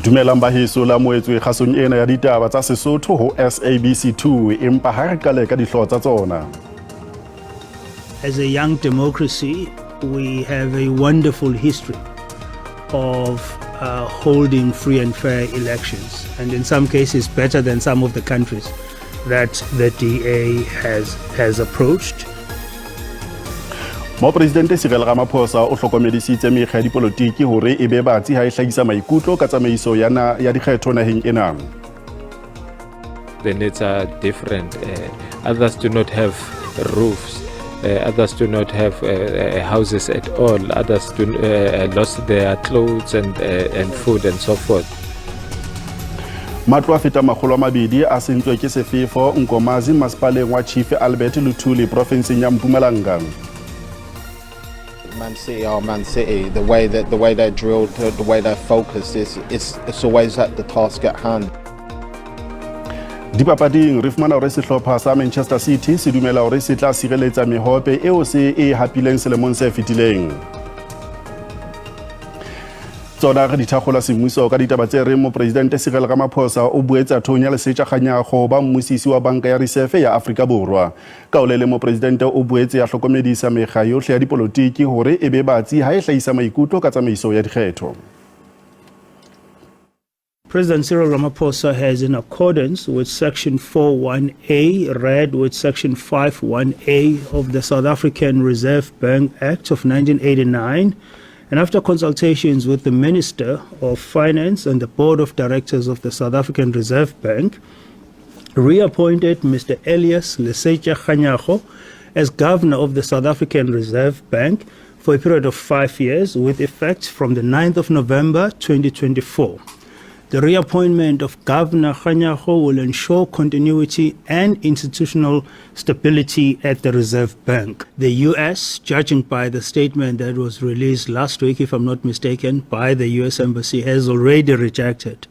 Dumelang baheso la moetswe kgasong ena ya ditaba tsa Sesotho ho SABC 2, empa ha re qale ka dihlooho tsa tsona. As a young democracy, we have a wonderful history of holding free and fair elections, and in some cases better than some of the countries that the DA has approached. Mopresidente Cyril Ramaphosa o hlokomedisitse mekga ya dipolotiki hore e be batsi ha e hlahisa maikutlo ka tsamaiso ya na ya dikgetho naheng ena. The needs are different. Others do not have roofs. Others do not have houses at all. Others do, lost their clothes and food and so forth. Matlo a fetang 200 a sentswe ke sefefo Nkomazi masepaleng wa Chief Albert Luthuli profenseng ya Mpumalanga. Man City are Man City. The way they're drilled, the way they're focused is it's always at the task at hand. Dipapading re fumana hore sehlopha sa Manchester City se dumela hore se tla sireletsa mehope eo se e hapileng selemong se fetileng. Tsona re di thakgola semmuso ka ditaba tse reng mopresidente Cyril Ramaphosa o boetse a thonya Lesetša Kganyago ba mmusisi wa Banka ya Risefe ya Afrika Borwa. Ka o le le mopresidente o boetse a hlokomedisa mekga yohle ya dipolotiki hore e be batsi ha e hlahisa maikutlo ka tsamaiso ya dikgetho. President Cyril Ramaphosa has, in accordance with Section 41A, read with Section 51A of the South African Reserve Bank Act of 1989, and after consultations with the Minister of Finance and the Board of Directors of the South African Reserve Bank, reappointed Mr. Elias Lesetja Kganyago as Governor of the South African Reserve Bank for a period of 5 years with effect from the 9th of November 2024. The reappointment of Governor Kganyago will ensure continuity and institutional stability at the Reserve Bank. The US, judging by the statement that was released last week, if I'm not mistaken, by the US Embassy, has already rejected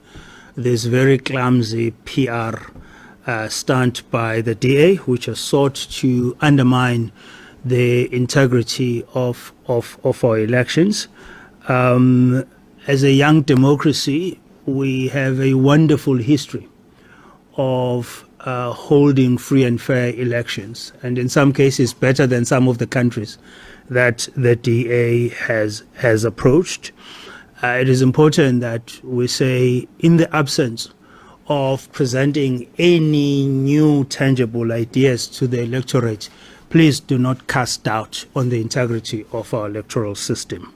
this very clumsy PR stunt by the DA, which has sought to undermine the integrity of our elections. As a young democracy, we have a wonderful history of holding free and fair elections, and in some cases better than some of the countries that the DA has approached. It is important that we say, in the absence of presenting any new tangible ideas to the electorate, please do not cast doubt on the integrity of our electoral system.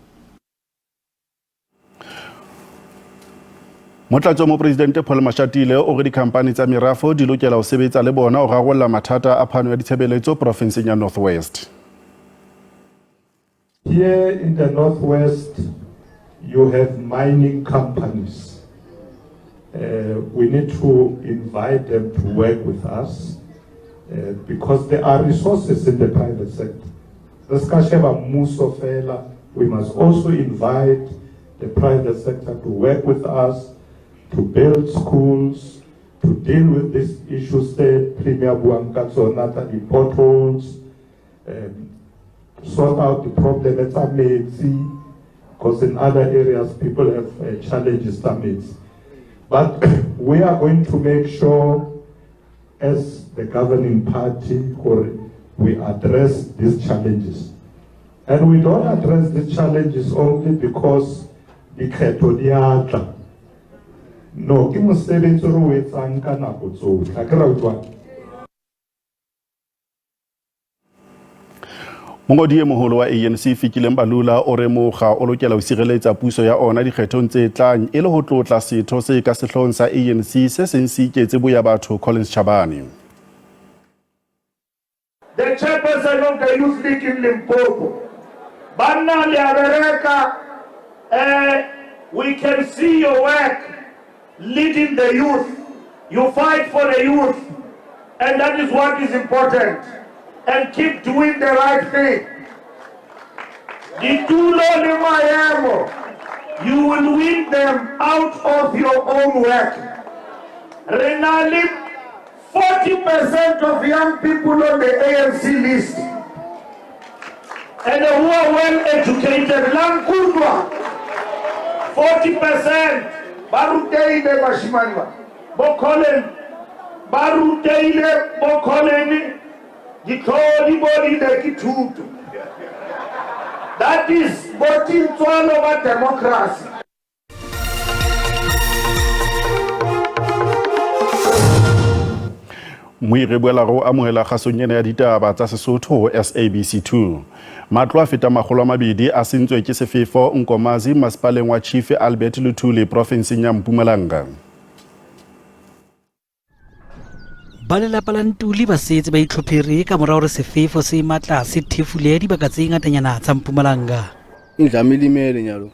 Motlatsi wa mopresidente Paul Mashatile o re dikhampani tsa merafo di lokela ho sebetsa le bona ho rarolla mathata a phano ya ditshebeletso profenseng ya North West. Here in the Northwest, you have mining companies. We need to invite them to work with us because there are resources in the private sector. Re ska sheba mmuso fela. We must also invite the private sector to work with us, to build schools, to deal with these issues that Premier buang ka tsona tsa di-potholes, sort out the problem tsa metsi, because in other areas people have challenges tsa metsi. But we are going to make sure as the governing party gore we address these challenges. And we don't address these challenges only because dikgetho di a tla. No, ke mosebetsi o re o etsang ka nako tsotlhe. A ke ra utlwana? Mongodi e moholo wa ANC Fikile Mbalula o re mokga o lokela ho sireletsa puso ya ona dikgethong tse tlang e le ho tlotla setho se ka sehloohong sa ANC se seng se iketse boya batho Collins Chabane. The chairperson of the Youth League in Limpopo. Banna le a bereka, we can see your work leading the youth. You fight for the youth, and that is what is important. And keep doing the right thing. Ditulo le maemo, you will win them out of your own work. Re na le 40% of young people on the ANC list and who are well educated. La nkutlwa, 40%. Ba rutehile bashemane ba. Bo Colin ba rutehile bo Colin ditlhoho di bodile ke thuto. That is botintswalo ba democracy. Moi re boela re o amohela kgasong ena ya ditaba tsa Sesotho ho SABC 2. Matlo a fetang 200 a sentswe ke sefefo Nkomazi masepaleng wa Chief Albert Luthuli profenseng ya Mpumalanga. Ba lelapa la Ntuli ba setse ba itlhophere ka mora hore sefefo se matla se thefule dibaka tse ngatanyana tsa Mpumalanga. Indlame ilimele nyalo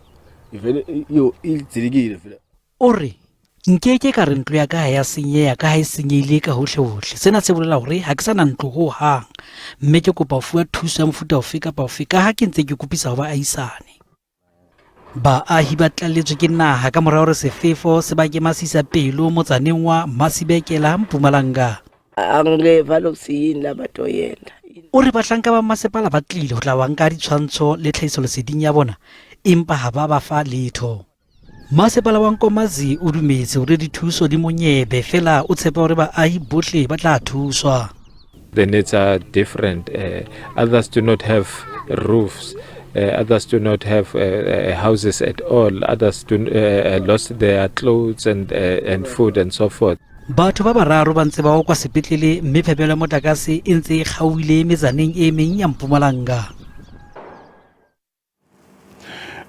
ivele yo idzilikile vele. O re, Nkeke ka re ntlo ya ka ha ya senyeha ka ha e senyehile ka hohlehohle. Sena se bolela hore ha ke sa na ntlo ho hang mme ke kopa ho fuwa thuso ya mofuta ofe kapa ofe ka ha ke ntse ke kopisa ho baahisane. Baahi ba tlalletswe ke naha ka mora hore sefefo se bake masisa pelo motsaneng wa Masibekela, Mpumalanga. Angeva lokuthi yini labatoyenta. O re bahlanka ba masepala ba tlile ho tla ba nka ditshwantsho le tlhahisoleseding ya bona empa ha ba ba fa letho. Masepala wa Nkomazi o dumetse hore dithuso di monyebe fela o tshepa hore baahi bohle ba tla thuswa. The needs are different. Others do not have roofs. Others do not have houses at all. Others do lost their clothes and food and so forth. Batho ba bararo ba ntse ba okwa sepetlele mme phepelo ya motlakase e ntse e kgaohile metsaneng e meng ya Mpumalanga.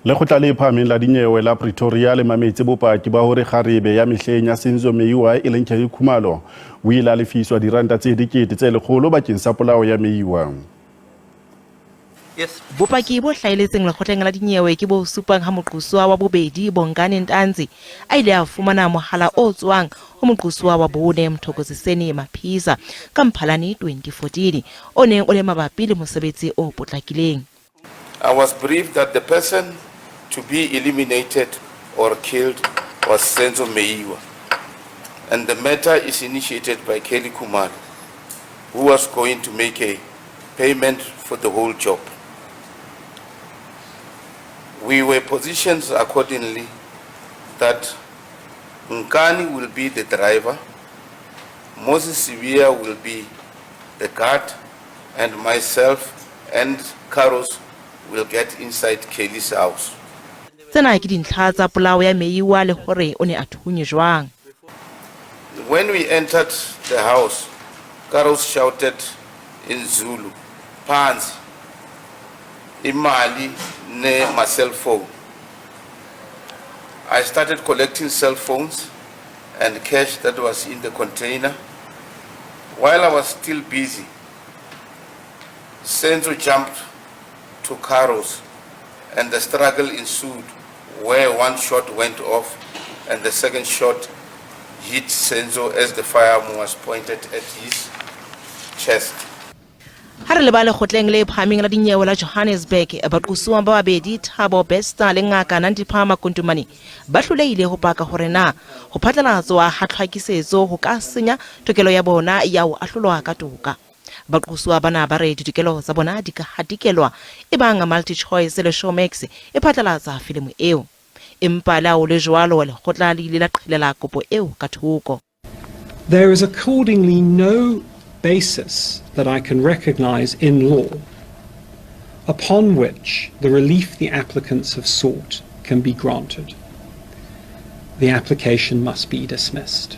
Lekgotla le phahameng la dinyewe la Pretoria le mametse bopaki ba hore kgarebe ya mehleng ya Senzo Meyiwa e leng Kelly Khumalo o ile a lefiswa diranta tse 100,000 bakeng sa polao ya Meyiwa. Bopaki bo hlaheletseng lekgotleng la dinyewe ke bo supang ha moqosuwa wa bobedi Bongani Ntanzi a ile a fumana mohala o tswang ho moqosuwa wa bone Mthokoziseni Maphisa ka Mphalane 2014 o neng o le mabapi le mosebetsi o potlakileng. I was briefed that the person to be eliminated or killed was Senzo Meyiwa, and the matter is initiated by Kelly Khumalo, who was going to make a payment for the whole job. We were positioned accordingly that Nkani will be the driver, Moses Sibiya will be the guard, and myself and Carlos will get inside Kelly's house. Tsena ke dintlha tsa polao ya Meyiwa le hore o ne a thunye jwang. When we entered the house, Carlos shouted in Zulu, Phansi, imali ne my cell phone. I started collecting cell phones and cash that was in the container. While I was still busy, Senzo jumped to Carlos and the struggle ensued where one shot went off and the second shot hit Senzo as the firearm was pointed at his chest. Ha re leba lekgotleng le phahameng la dinyewe la Johannesburg, baqosuwa ba babedi Thabo Bester le ngaka Nandipha Magudumana ba hlolehile ho paka hore na ho phatlalatswa ha tlhakisetso ho ka senya tokelo ya bona ya ho ahlolwa ka toka. Baqosuwa bana ba re ditokelo tsa bona di ka hatikelwa ebang MultiChoice le Showmax e phatlalatsa filimo eo. Empa le ha ho le jwalo, lekgotla le ile la qhelela kopo eo ka thoko. There is accordingly no basis that I can recognize in law upon which the relief the applicants have sought can be granted. The application must be dismissed.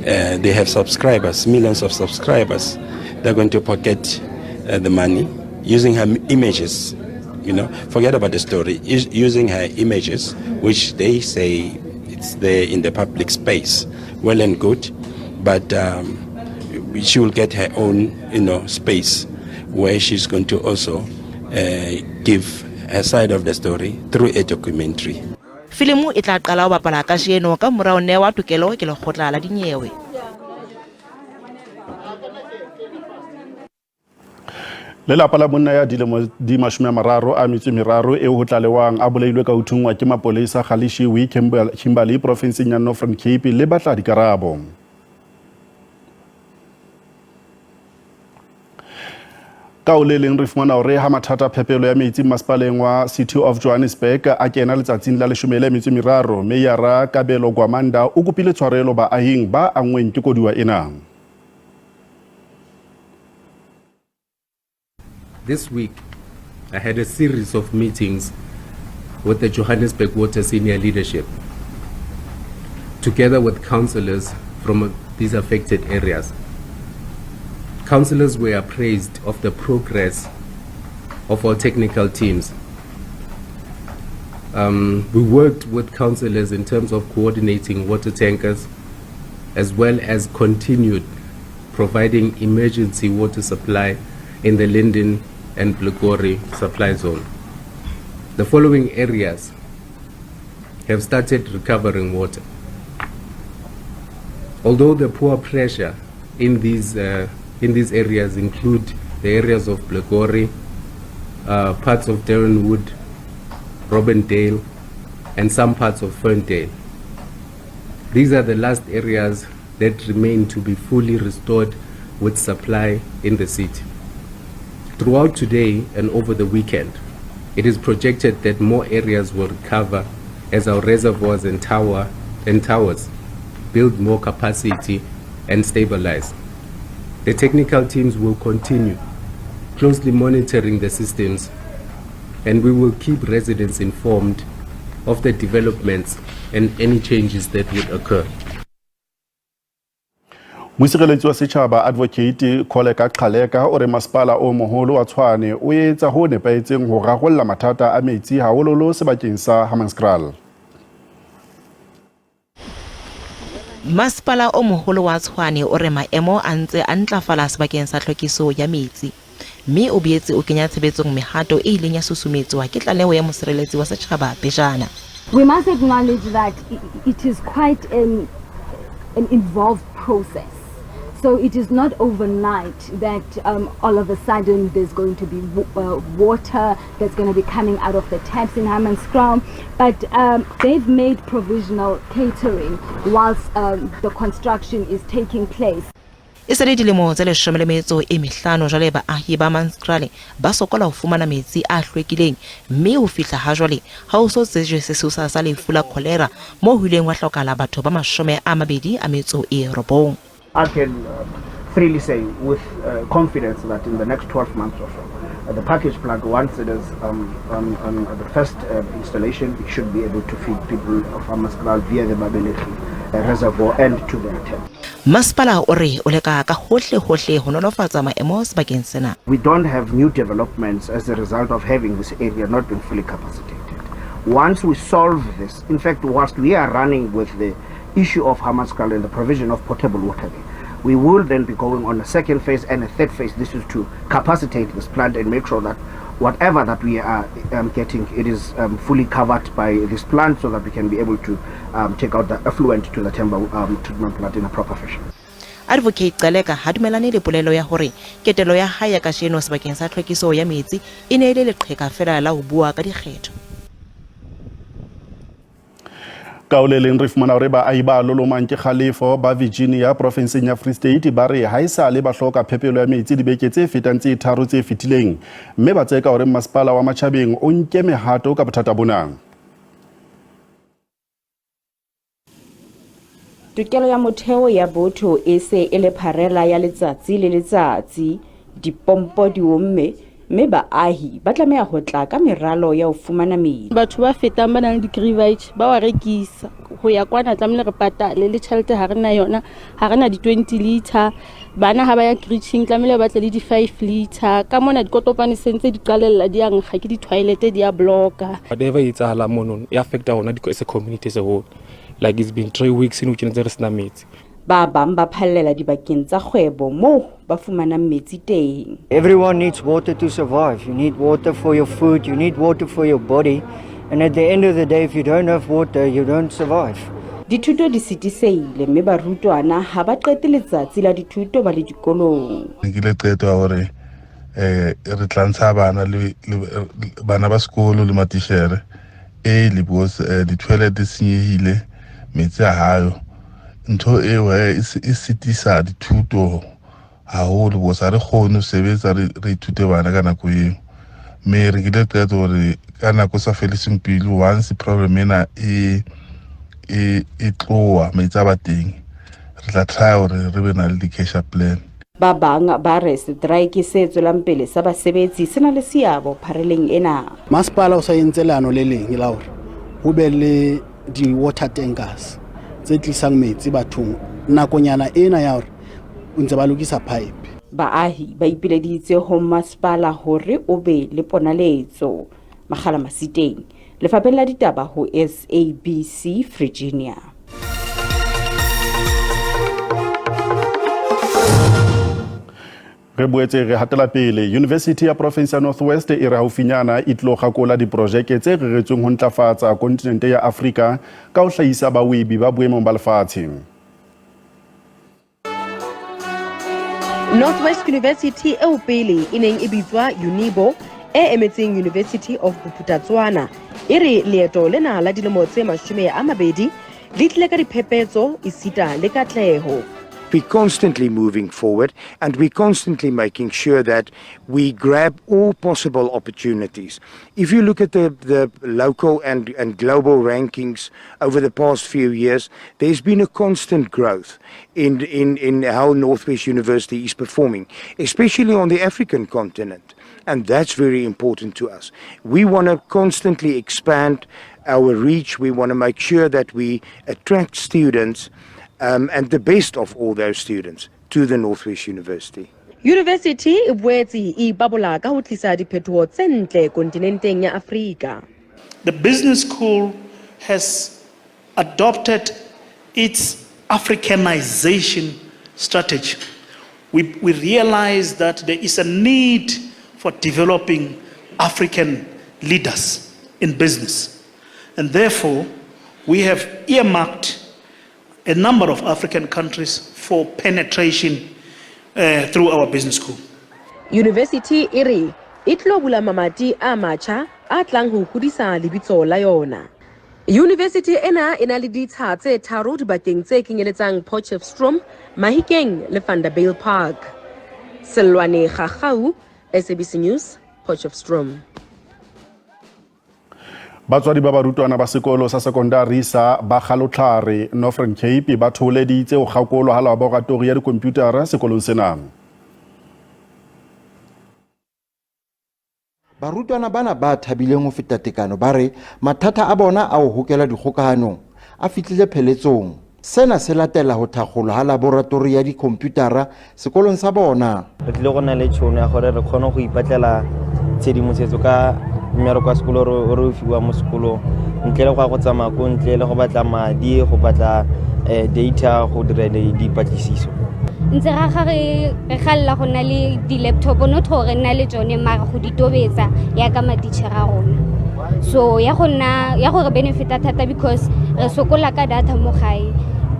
They have subscribers, millions of subscribers. They're going to pocket the money using her images. Forget about the story. Using her images, which they say it's there in the public space. Well and good, but she will get her own space where she's going to also give her side of the story through a documentary. Filimo e tla qala ho bapala kajeno ka mora ho newa tokelo ke lekgotla la dinyewe. Lelapa la monna ya dilemo di 33 eo ho tlalewang a bolailwe ka ho thunngwa ke mapolesa Galeshewe, Kimberley profenseng ya Northern Cape le batla dikarabo. Ka o le leng re fumana hore ha mathata a phepelo ya metsi masepaleng wa City of Johannesburg a kena letsatsing la 13, Meyara Kabelo Gwamanda o kopile tshwarelo baahing ba anngweng ke koduwa ena. This week, I had a series of meetings with the Johannesburg Water senior leadership, together with councillors from these affected areas. Councillors were appraised of the progress of our technical teams. We worked with councillors in terms of coordinating water tankers, as well as continued providing emergency water supply in the Linden and Blugori supply zone. The following areas have started recovering water. Although the poor pressure in these areas include the areas of Blugori, parts of Derrenwood, Robindale, and some parts of Ferndale. These are the last areas that remain to be fully restored with supply in the city. Throughout today and over the weekend, it is projected that more areas will recover as our reservoirs and towers build more capacity and stabilize. The technical teams will continue closely monitoring the systems, and we will keep residents informed of the developments and any changes that would occur. Mosireletsi wa setjhaba Advocate Kholeka Gcaleka o re masepala o moholo wa Tshwane o etsa ho nepahetseng ho rarolla mathata a metsi haholoholo sebakeng sa Hammanskraal. Masepala o moholo wa Tshwane o re maemo a ntse a ntlafala sebakeng sa tlhwekiso ya metsi, mme o boetse o kenya tshebetsong mehato e ileng ya susumetswa ke tlaleho ya mosireletsi wa setjhaba pejana. We must acknowledge that it is quite an involved process. So it is not overnight that all of a sudden there's going to be water that's going to be coming out of the taps in Hammanskraal. But they've made provisional catering whilst the construction is taking place. E se le dilemo tse 15 jwale baahi ba Hammanskraal ba sokola ho fumana metsi a hlwekileng, mme ho fihla ha jwale ha ho so tsejwe sesosa sa lefu la kholera moo ho ileng hwa hlokahala batho ba 29. I can freely say with confidence that in the next 12 months or so, the package plant, once it is on the first installation, it should be able to feed people of Hammanskraal via the Babelegi reservoir and to their tap. Masepala o re o leka ka hohle hohle ho nolofatsa maemo sebakeng sena. We don't have new developments as a result of having this area not been fully capacitated. Once we solve this, in fact, whilst we are running with the issue of Hammanskraal and the provision of potable water there, we will then be going on a second phase and a third phase. This is to capacitate this plant and make sure that whatever that we are getting, it is fully covered by this plant so that we can be able to take out the effluent to the Temba treatment plant in a proper fashion. Advocate Gcaleka ha dumelane le polelo ya hore ketelo ya hae ya kajeno sebakeng sa tlhwekiso ya metsi e ne e le leqheka feela la ho bua ka dikgetho. Ka o le leng re fumana hore baahi ba lolomang ke kgalefo ba Virginia profenseng ya Free State ba re ha esale ba hloka phepelo ya metsi dibeke tse fetang tse 3 tse fetileng, mme ba tseka hore masepala wa Matjhabeng o nke mehato ka bothata bona. Tokelo ya motheo ya botho e se e le pharela ya letsatsi le letsatsi, dipompo di omme mme baahi ba tlameha ho tla ka meralo ya ho fumana metsi. Batho ba fetang ba nang le di-grivage ba wa rekisa ho ya kwana, tlamehile re patale le tjhelete ha re na yona, ha re na di-20 liter. Bana ha ba ya creche-ing tlamehile ba tle le di-5 liter. Ka mona dikotopane se ntse di qalella di a nkga ke di-toilet di a block-a. Whatever e etsahalang mono e affecta rona as a community as a whole. Like it's been 3 weeks in tjena tse re sena metsi. Ba bang ba phallela dibakeng tsa kgwebo moo ba fumanang metsi teng. Everyone needs water to survive. You need water for your food, you need water for your body, and at the end of the day, if you don't have water, you don't survive. Dithuto di sitisehile mme barutwana ha ba qete letsatsi la dithuto ba le dikolong. Nkile qeto ya hore re tla ntsha bana le bana ba sekolo le matitjhere le because di-toilet di senyehile, metsi a hayo. Ntho eo e sitisa dithuto Haholo because ha re kgone ho sebetsa re ithute bana ka nako eo. Mme re kile qeto hore ka nako e sa fediseng pelo, once problem ena e tloha, metsi a ba teng, re tla try hore re be na le di-cash plan. Ba bang ba re seteraeke se tswelang pele sa basebetsi se na le seabo phareleng ena. Masepala o sa entse leano le leng la hore ho be le di-water tankers tse tlisang metsi bathong nakonyana ena ya hore ntse ba lokisa pipe. Baahi ba ipileditse ho masepala hore o be le ponaletso. Makgala Masiteng, Lefapheng la Ditaba ho SABC Virginia. Re boetse re hatela pele. University ya Province ya North West e re haufinyana e tlo kgakola diprojeke tse reretsweng ho ntlafatsa kontinente ya Afrika ka ho hlahisa bawebi ba boemong ba lefatshe. Northwest University eo pele e neng e bitswa Unibo e emetseng University of Bophuthatswana e re leeto lena la dilemo tse 20 le tlile ka diphephetso esita le katleho. We're constantly moving forward and we're constantly making sure that we grab all possible opportunities. If you look at the local and global rankings over the past few years, there's been a constant growth in how Northwest University is performing, especially on the African continent. And that's very important to us. We want to constantly expand our reach. We want to make sure that we attract students and the best of all those students to the Northwest University. University e boetse e ipabola ka ho tlisa diphetoho tse ntle kontinenteng ya Afrika. The business school has adopted its Africanization strategy. We realize that there is a need for developing African leaders in business. And therefore, we have earmarked a number of African countries for penetration through our business school. University e re e tlo bula mamati a matjha a tlang ho hodisa lebitso la yona. University ena e na le ditsha tse tharo dibakeng tse kenyeletsang Potchefstroom, Mahikeng le Vanderbijlpark. Selwane Gagau, SABC News, Potchefstroom. Batswadi ba barutwana ba sekolo sa sekondari sa Bagalotlhare Northern Cape ba thoholeditse ho kgakolwa ha laboratori ya dikomputara sekolong sena. Barutwana bana ba thabileng ho feta tekano ba re mathata a bona a ho hokela dikgokahanong a fihlile pheletsong. Sena se latela ho thakgolwa ha laboratori ya dikomputara sekolong sa bona. Re tlile go nna le tšhono ya gore re kgone go ipatlela tshedimosetso ka mmereko wa sekolo o re o fiwang mo sekolong, ntle le go ya go tsamaya ko ntle le go batla madi, go batla data go dira dipatlisiso. Ntse ra ga re galla go nna le di-laptop, not gore re nna le tsone mara go di tobetsa ya ka matitjhere a rona. So ya go nna ya gore benefita thata because re sokola ka data mo gae,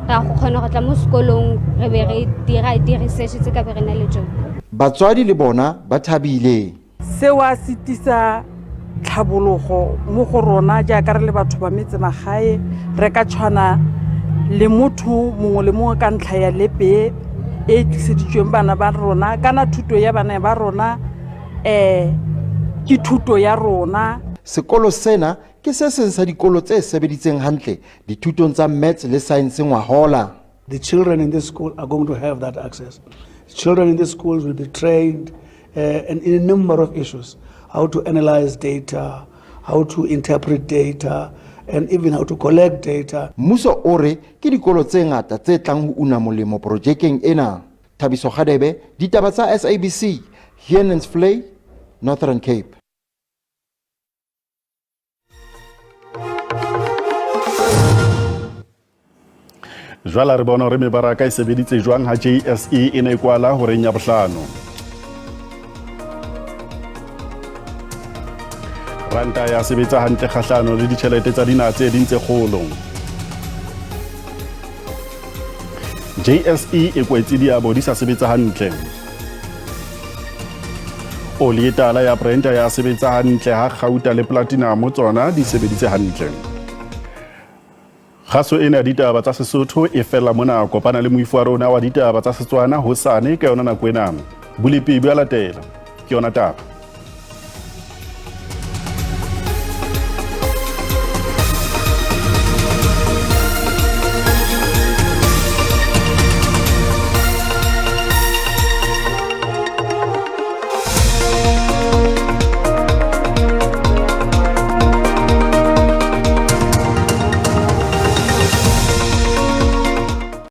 ra go kgona go tla mo sekolong re be re dira di-research tse ka be re na le tsone. Batswadi le bona ba thabile. Seo a sitisa tlhabologo mo go rona jaaka re le batho ba metsemagae, re ka tshwana le motho mongwe le mongwe ka ntlha ya lepe e tliseditsweng bana ba rona, kana thuto ya bana ba rona ke thuto ya rona. Sekolo sena ke se seng sa dikolo tse sebeditseng hantle dithutong tsa maths le science ngwahola. The children in this school are going to have that access. Children in these schools will be trained and in a number of issues, how to analyze data, how to interpret data, and even how to collect data. Mmuso o re ke dikolo tse ngata tse tlang ho una molemo projekeng ena. Thabiso Kgadebe, ditaba tsa SABC, Heuningvlei, Northern Cape. Jwale re bona hore mebaraka e sebeditse jwang ha JSE e ne e kwala horeng ya bohlano. Ranta ya sebetsa hantle kgahlano le ditjhelete tsa dinaha tse ding tse kgolo. JSE e kwetse diabo di sa sebetsa hantle. Oli e tala ya Brent ya sebetsa hantle ha kgauta le platinum tsona di sebeditse hantle. Kgaso ena ya ditaba tsa Sesotho e fella mona. Kopana le moifo wa rona wa ditaba tsa Setswana hosane ka yona nako ena. Bolepi bo a latela. Ke yona taba.